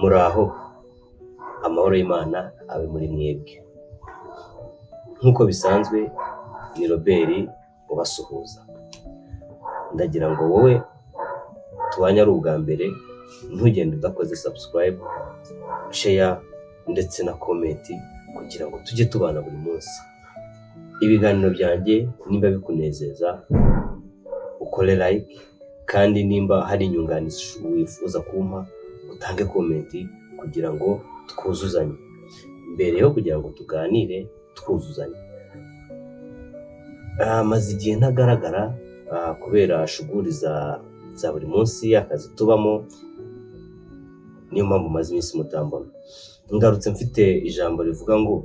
Muraho, amahoro y'Imana abe muri mwebwe. Nk'uko bisanzwe ni Robert ubasuhuza. Ndagira ngo wowe tubanye ari ubwa mbere, ntugende udakoze subscribe, share ndetse na comment kugira ngo tujye tubana buri munsi. Ibiganiro byanjye nimba bikunezeza ukore like, kandi nimba hari inyunganizi wifuza kumpa utange comment kugira ngo twuzuzanye. Mbere yo kugira ngo tuganire twuzuzanye. Maze igihe ntagaragara kubera shuguri za buri munsi, akazi tubamo, niyo mpamvu maze iminsi mutambona. Ngarutse mfite ijambo rivuga ngo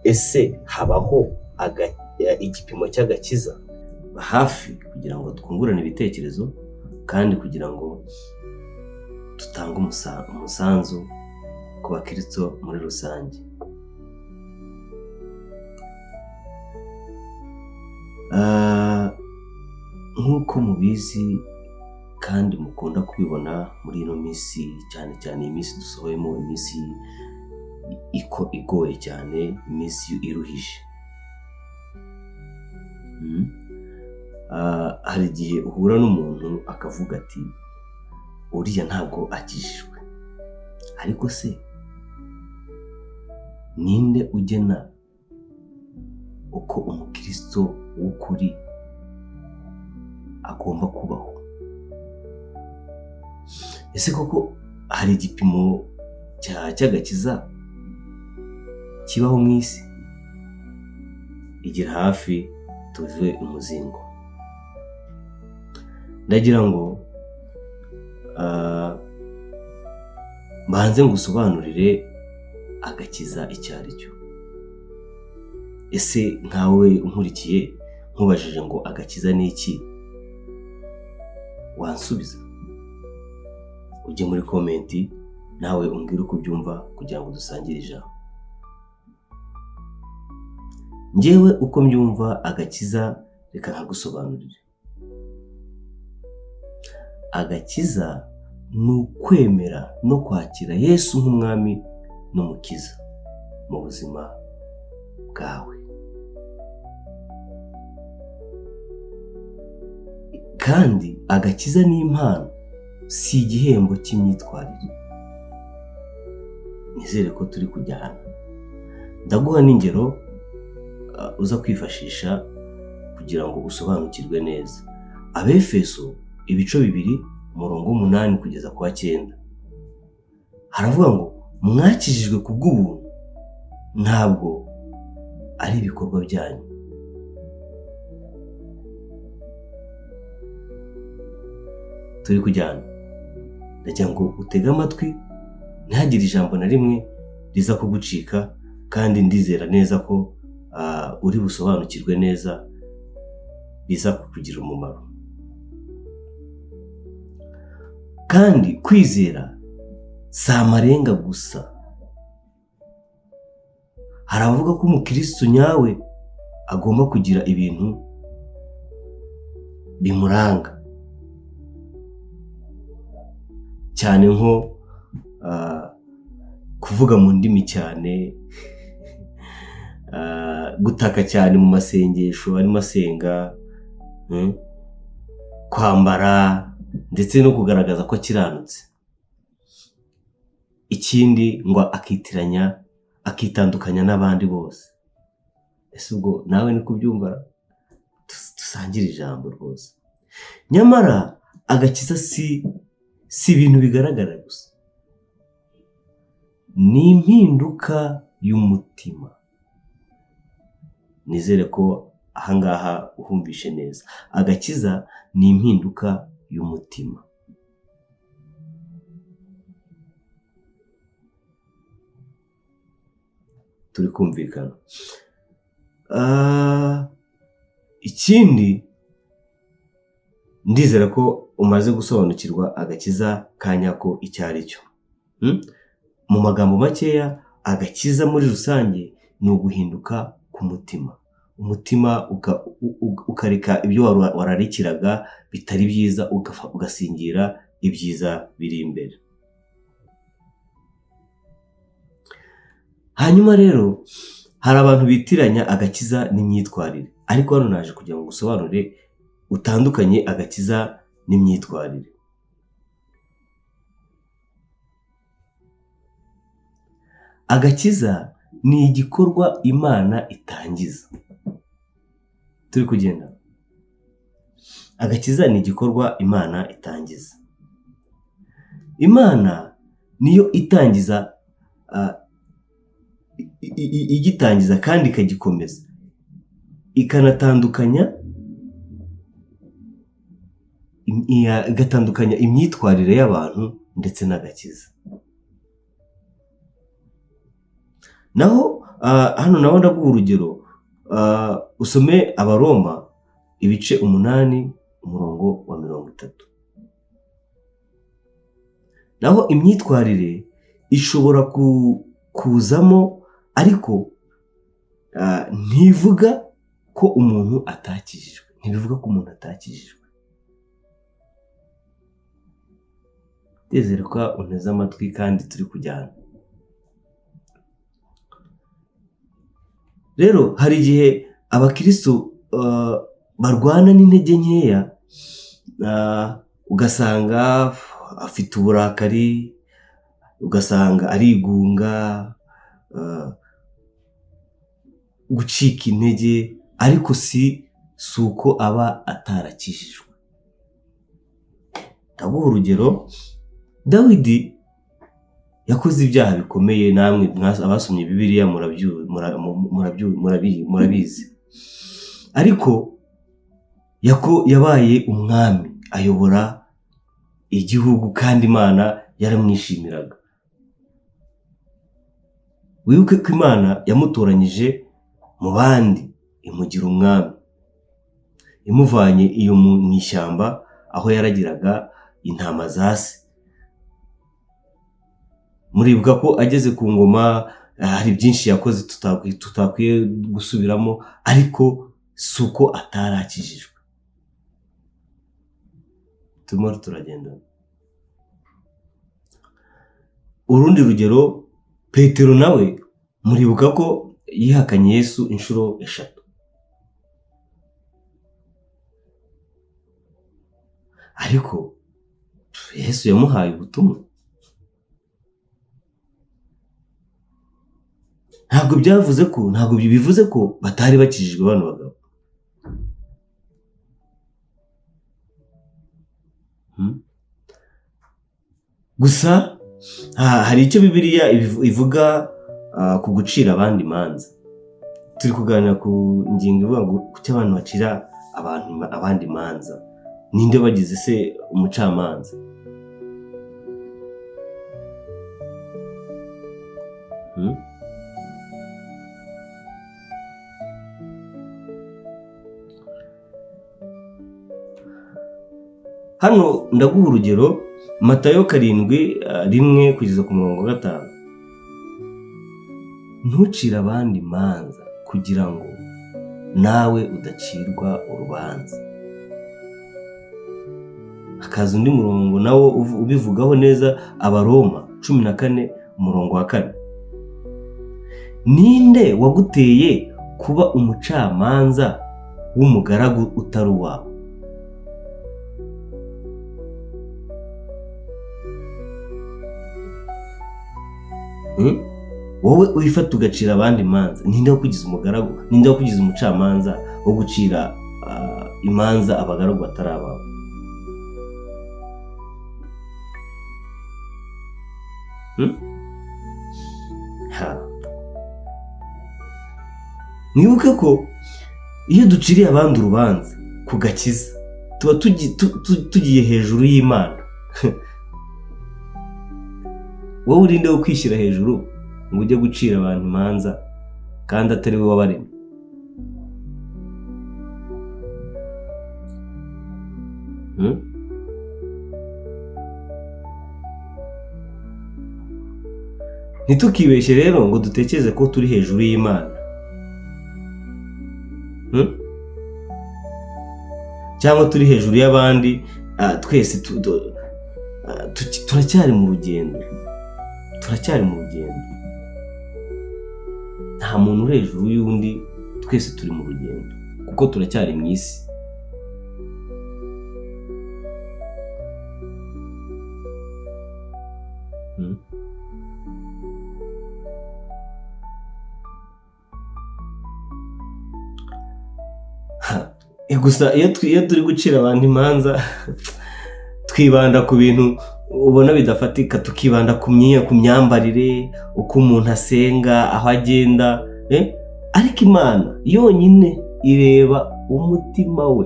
ese habaho igipimo cy'agakiza? Hafi kugira ngo twungurane ibitekerezo kandi kugira ngo dutange umusanzu ku bakristo muri rusange. Nk'uko mubizi kandi mukunda kubibona muri ino minsi, cyane cyane iyi minsi dusohoyemo, iminsi igoye cyane, iminsi iruhije. Hari igihe uhura n'umuntu akavuga ati uriya ntabwo akijijwe, ariko se ninde ugena uko umukristo w'ukuri agomba kubaho? Ese koko hari igipimo cy'agakiza kibaho mu isi? Igira hafi tuve umuzingo. Ndagira ngo mbanze ngusobanurire agakiza icyo ari cyo. Ese nkawe unkurikiye nkubajije ngo agakiza ni iki, wansubiza? Ujye muri comment nawe umbwire uko ubyumva kugira ngo dusangire ijambo. Njyewe uko mbyumva agakiza, reka nkagusobanurire. Agakiza ni ukwemera no kwakira Yesu nk'umwami n'umukiza mu buzima bwawe. Kandi agakiza ni impano, si igihembo cy'imyitwarire. Nizere ko turi kujyana. Ndaguha n'ingero uza kwifashisha kugira ngo usobanukirwe neza. Abefeso ibice 2 umurongo 8 kugeza ku wa 9 haravuga ngo mwakijijwe ku bw'ubuntu, ntabwo ari ibikorwa byanyu. Turi kujyana. Ndagira ngo utege amatwi, ntihagire ijambo na rimwe riza kugucika, kandi ndizera neza ko uri busobanukirwe neza, biza kukugira umumaro. Kandi kwizera si amarenga gusa. Hari abavuga ko umukristo nyawe agomba kugira ibintu bimuranga, cyane nko kuvuga mu ndimi cyane, gutaka cyane mu masengesho arimo asenga, kwambara ndetse no kugaragaza ko akiranutse. Ikindi ngo akitiranya, akitandukanya n'abandi bose. Ese ubwo nawe niko ubyumva? Dusangire ijambo rwose. Nyamara agakiza si ibintu bigaragara gusa, ni impinduka y'umutima. Nizere ko ahangaha uhumvishe neza. Agakiza ni impinduka y'umutima. Turi kumvikana. Ikindi ndizera ko umaze gusobanukirwa agakiza ka nyako icyo ari cyo. Mu magambo makeya, agakiza muri rusange ni uguhinduka k'umutima. Umutima ukareka ibyo wararikiraga bitari byiza, ugasingira ibyiza biri imbere. Hanyuma rero hari abantu bitiranya agakiza n'imyitwarire, ariko hano naje kugira ngo usobanure utandukanye agakiza n'imyitwarire. Agakiza ni igikorwa Imana itangiza. Turi kugenda. Agakiza ni igikorwa Imana itangiza. Imana niyo itangiza, igitangiza kandi ikagikomeza, ikanatandukanya, igatandukanya imyitwarire y'abantu ndetse n'agakiza. Naho hano naho ndaguha urugero, usome Abaroma ibice 8 umurongo wa 30. Naho imyitwarire ishobora kuzamo, ariko ntivuga ko umuntu atakijijwe, ntibivuga ko umuntu atakijijwe. Ndizera ko unteze amatwi kandi turi kujyana. Rero hari igihe abakristo barwana n'intege nkeya, ugasanga afite uburakari, ugasanga arigunga, gucika intege, ariko si uko aba atarakijijwe. Ndaguha urugero, Dawidi yakoze ibyaha bikomeye, namwe abasomye Bibiliya murabizi, ariko yabaye umwami, ayobora igihugu kandi Imana yaramwishimiraga. Wibuke ko Imana yamutoranyije mu bandi imugira umwami, imuvanye iyo mu ishyamba aho yaragiraga intama za se. Muribuka ko ageze ku ngoma hari byinshi yakoze tutakwiye gusubiramo, ariko si uko atarakijijwe. Turimo turagenda. Urundi rugero, Petero nawe muribuka ko yihakanye Yesu inshuro 3. Ariko Yesu yamuhaye ubutumwa. Ntabwo byavuze ko, ntabwo bivuze ko batari bakijijwe bano bagabo. Gusa hari icyo Bibiliya ivuga ku gucira abandi imanza. Turi kuganira ku ngingo ivuga ngo kuki abantu bacira abandi imanza. Ninde bagize se umucamanza? Hano ndaguha urugero, Matayo 7:1 kugeza ku murongo wa 5. Ntucire abandi imanza kugira ngo nawe udacirwa urubanza. Hakaza undi murongo nawo ubivugaho neza, Abaroma 14 umurongo wa 4. Ninde waguteye kuba umucamanza w'umugaragu utari uwawe? Wowe wifata ugacira abandi imanza, ninde wakugize umugaragu? Ninde wakugize umucamanza wo gucira imanza abagaragu batari abawe? Mwibuke ko iyo duciriye abandi urubanza ku gakiza tuba tugiye hejuru y'Imana. Wowe urinde wo kwishyira hejuru ngo ujye gucira abantu imanza kandi atari wowe wabaremye. Ntitukibeshye rero ngo dutekereze ko turi hejuru y'Imana. Cyangwa turi hejuru y'abandi, twese turacyari mu rugendo. Turacyari mu rugendo. Nta muntu uri hejuru y'undi, twese turi mu rugendo kuko turacyari mu isi. Gusa iyo turi gucira abantu imanza twibanda ku bintu ubona bidafatika, tukibanda ku myambarire, uko umuntu asenga, aho agenda, ariko Imana yonyine ireba umutima we,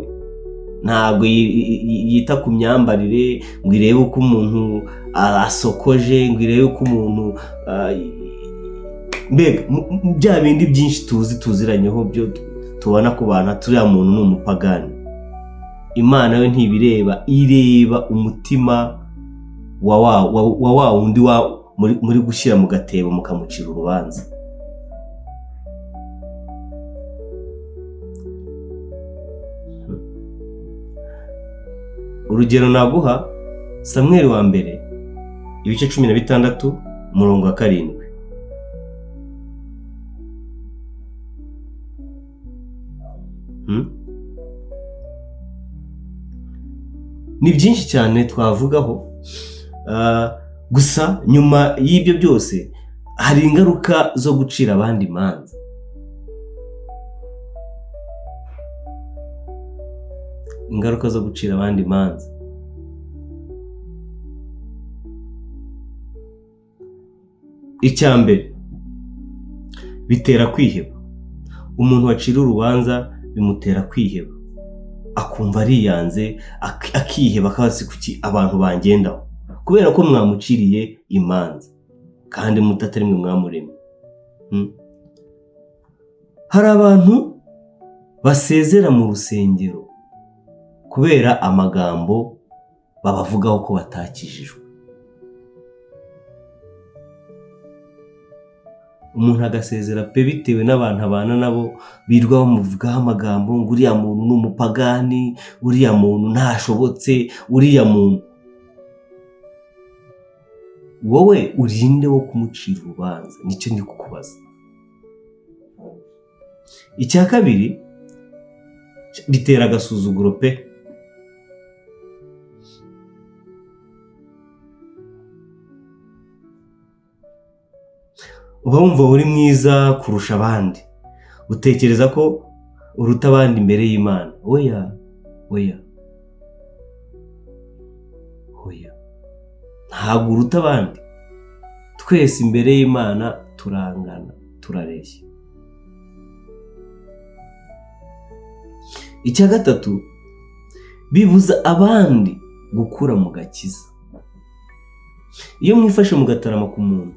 ntabwo yita ku myambarire ngo irebe uko umuntu asokoje, ngo irebe uko umuntu mbega bya bindi byinshi tuzi tuziranyeho byo tubona ku bantu, turiya muntu ni umupagani. Imana yo ntibireba, ireba umutima wa wa wundi muri gushyira mu gatebo mukamucira urubanza. Urugero naguha, Samweli wa mbere ibice 16 umurongo wa 7. Ni byinshi cyane twavugaho. Gusa nyuma y'ibyo byose hari ingaruka zo gucira abandi imanza. Ingaruka zo gucira abandi imanza. Icya mbere, bitera kwiheba. Umuntu wacira urubanza bimutera kwiheba, akumva ariyanze, akiheba, akabaza kuki abantu bangendaho, kubera ko mwamuciriye imanza kandi mutatari mwe mwamuremye. Hari abantu basezera mu rusengero kubera amagambo babavugaho ko batakijijwe. Umuntu agasezera pe bitewe n'abantu abana nabo birirwa bamuvugaho amagambo ngo uriya muntu ni umupagani, uriya muntu ntashobotse, uriya muntu. Wowe urinde wo kumucira urubanza, nicyo ndi kukubaza. Icya kabiri, bitera agasuzuguro pe. Uba wumva uri mwiza kurusha abandi, utekereza ko uruta abandi imbere y'Imana. Oya, oya, oya, ntabwo uruta abandi. Twese imbere y'Imana turangana, turareshya. Icya gatatu, bibuza abandi gukura mu gakiza. Iyo mwifashe mugatarama ku muntu,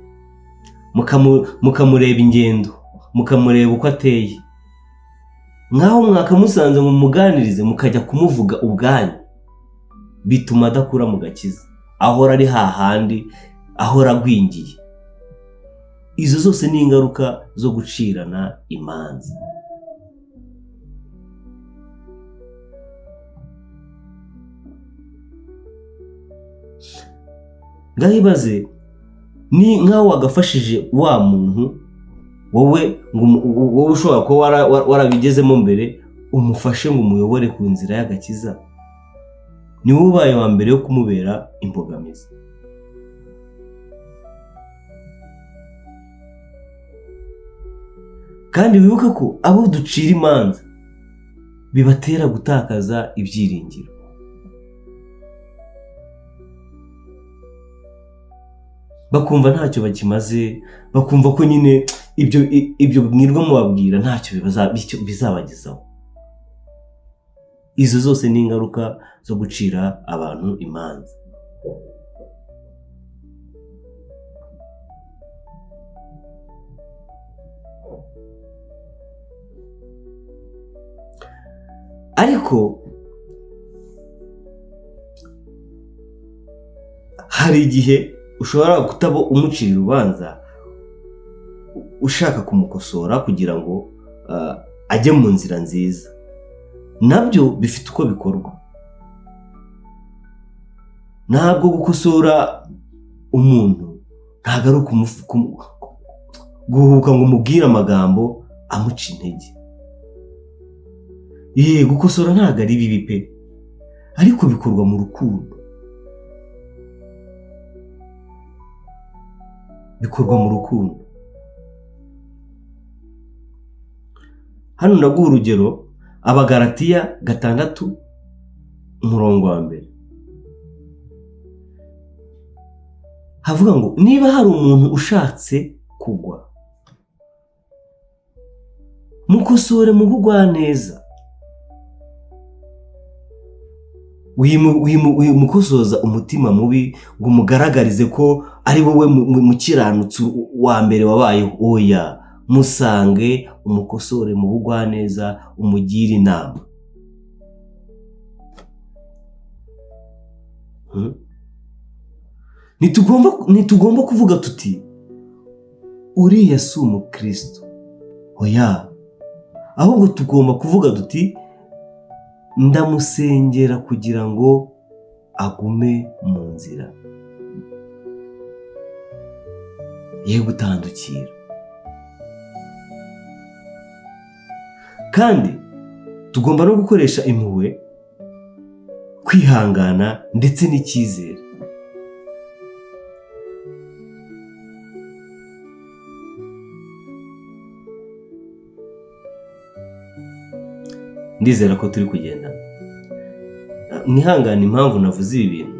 mukamureba ingendo, mukamureba uko ateye, nkaho mwakamusanze ngo mumuganirize, mukajya kumuvuga ubwanyu, bituma adakura mu gakiza, ahora ari hahandi, ahora agwingiye. Izo zose ni ingaruka zo gucirana imanza. Ngaho ibaze, ni nkaho wagafashije wa muntu wowe wowe ushobora kuba warabigezemo mbere, umufashe ngo umuyobore ku nzira y'agakiza, ni wowe ubaye wa mbere yo kumubera imbogamizi. Kandi wibuke ko abo ducira imanza bibatera gutakaza ibyiringiro. Bakumva ntacyo bakimaze, bakumva ko nyine ibyo mwirwa mubabwira ntacyo bizabagezaho. Izo zose ni ingaruka zo gucira abantu imanza. Ariko hari igihe ushobora kutaba umucira urubanza ushaka kumukosora kugira ngo ajye mu nzira nziza, nabyo bifite uko bikorwa. Ntabwo gukosora umuntu ntabwo ari Guhubuka ngo umubwire amagambo amuca intege. Ye, gukosora ntabwo ari bibi pe, ariko bikorwa mu rukundo, bikorwa mu rukundo. Hano ndaguha urugero, Abagalatiya 6 umurongo wa 1 havuga ngo niba hari umuntu ushatse kugwa, mukosore mu bugwaneza, wimukosoza umutima mubi ngo umugaragarize ko ari wowe mukiranutsi wa mbere wabayeho. Oya, musange umukosore mu bugwaneza, umugire inama. Ntitugomba kuvuga tuti uriya si umukristo. Oya, ahubwo tugomba kuvuga tuti ndamusengera kugira ngo agume mu nzira ye gutandukira. Kandi tugomba no gukoresha impuhwe, kwihangana ndetse n'icyizere. Ndizera ko turi kugendana. Mwihangane impamvu navuze ibi bintu,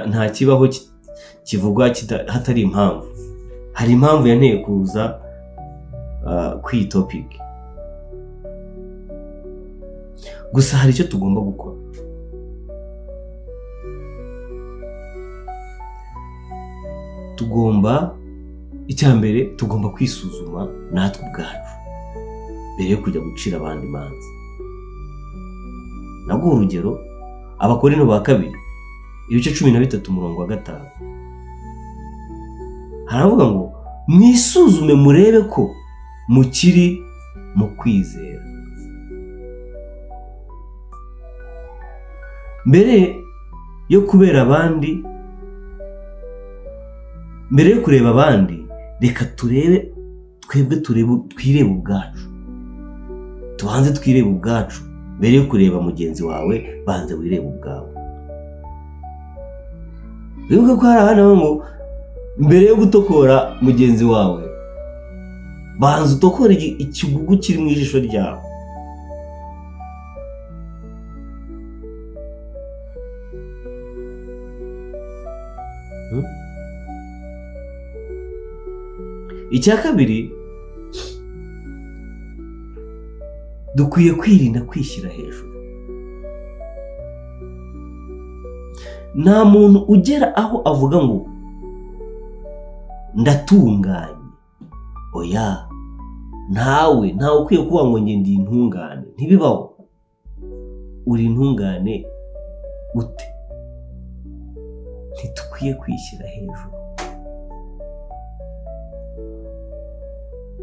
nta kibaho kivugwa hatari impamvu. Hari impamvu yanteye kuza ku iyi topic. Gusa hari icyo tugomba gukora. Tugomba, icya mbere, tugomba kwisuzuma natwe ubwacu mbere yo kujya gucira abandi imanza. Naguha urugero, Abakorinto ba 2 ibice 13 umurongo wa 5 haravuga ngo mwisuzume murebe ko mukiri mu kwizera. Mbere yo kubera abandi, mbere yo kureba abandi, reka turebe twebwe, twirebe ubwacu. Tubanze twirebe ubwacu mbere yo kureba mugenzi wawe, banze wirebe ubwawe. Wibuke ko hari abana ngo mbere yo gutokora mugenzi wawe, banza utokore ikigugu kiri mu ijisho ryawe. Icya kabiri, dukwiye kwirinda kwishyira hejuru. Nta muntu ugera aho avuga ngo ndatunganye. Oya, ntawe ukwiye kuvuga ngo njye ndi intungane. Ntibibaho. Uri intungane ute? Ntitukwiye kwishyira hejuru.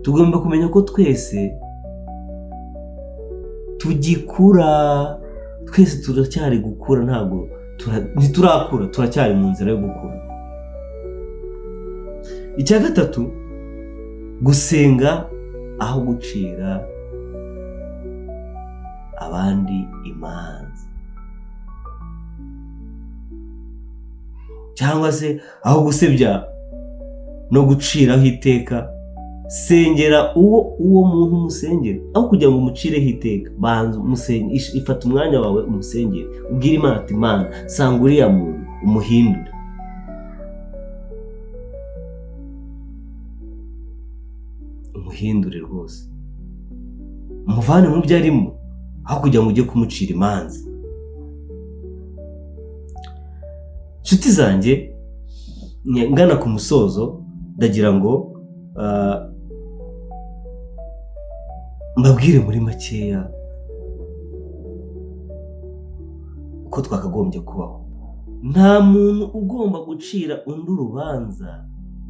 Tugomba kumenya ko twese tugikura, twese turacyari gukura, ntabwo ntiturakura, turacyari mu nzira yo gukura. Icya gatatu, gusenga aho gucira abandi imanza, cyangwa se aho gusebya no guciraho iteka. Sengera uwo muntu umusengere, aho kugira ngo umucireho iteka, banza umusenge, ifata umwanya wawe umusengere, ubwire Imana ati Imana sanga uriya muntu umuhindure. Umuhindure rwose, umuvane mu byo arimo, aho kugira ngo ujye kumucira imanza. Nshuti zanjye, ngana ku musozo, ndagira ngo mbabwire muri makeya uko twakagombye kubaho. Nta muntu ugomba gucira undi urubanza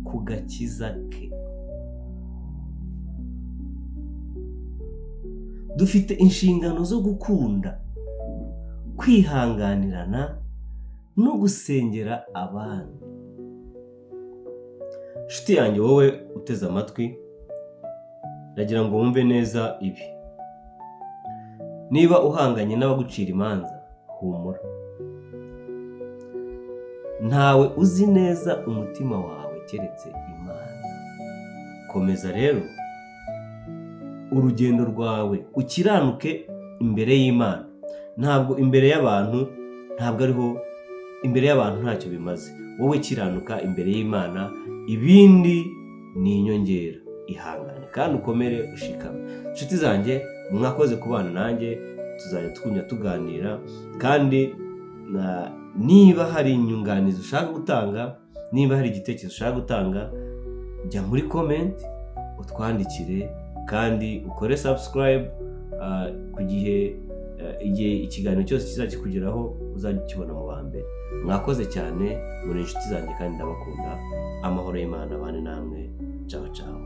ku gakiza ke. Dufite inshingano zo gukunda, kwihanganirana no gusengera abandi. Inshuti yanjye, wowe uteze amatwi, ndagira ngo wumve neza ibi: niba uhanganye n'abagucira imanza, humura. Ntawe uzi neza umutima wawe keretse Imana. Komeza rero urugendo rwawe, ukiranuke imbere y'Imana. Ntabwo imbere y'abantu, ntabwo ariho, imbere y'abantu ntacyo bimaze. Wowe kiranuka imbere y'Imana, ibindi ni inyongera. Ihangane kandi ukomere, ushikame. Inshuti zanjye, mwakoze kubana nanjye. Tuzajya twumya tuganira, kandi niba hari inyunganizi ushaka gutanga, niba hari igitekerezo ushaka gutanga, jya muri comment utwandikire, kandi ukore subscribe ku gihe igihe ikiganiro cyose kizajya kikugeraho, uzajya ukibona mu ba mbere. Mwakoze cyane, muri inshuti zanjye kandi ndabakunda. Amahoro y'Imana abane namwe. Ciao ciao.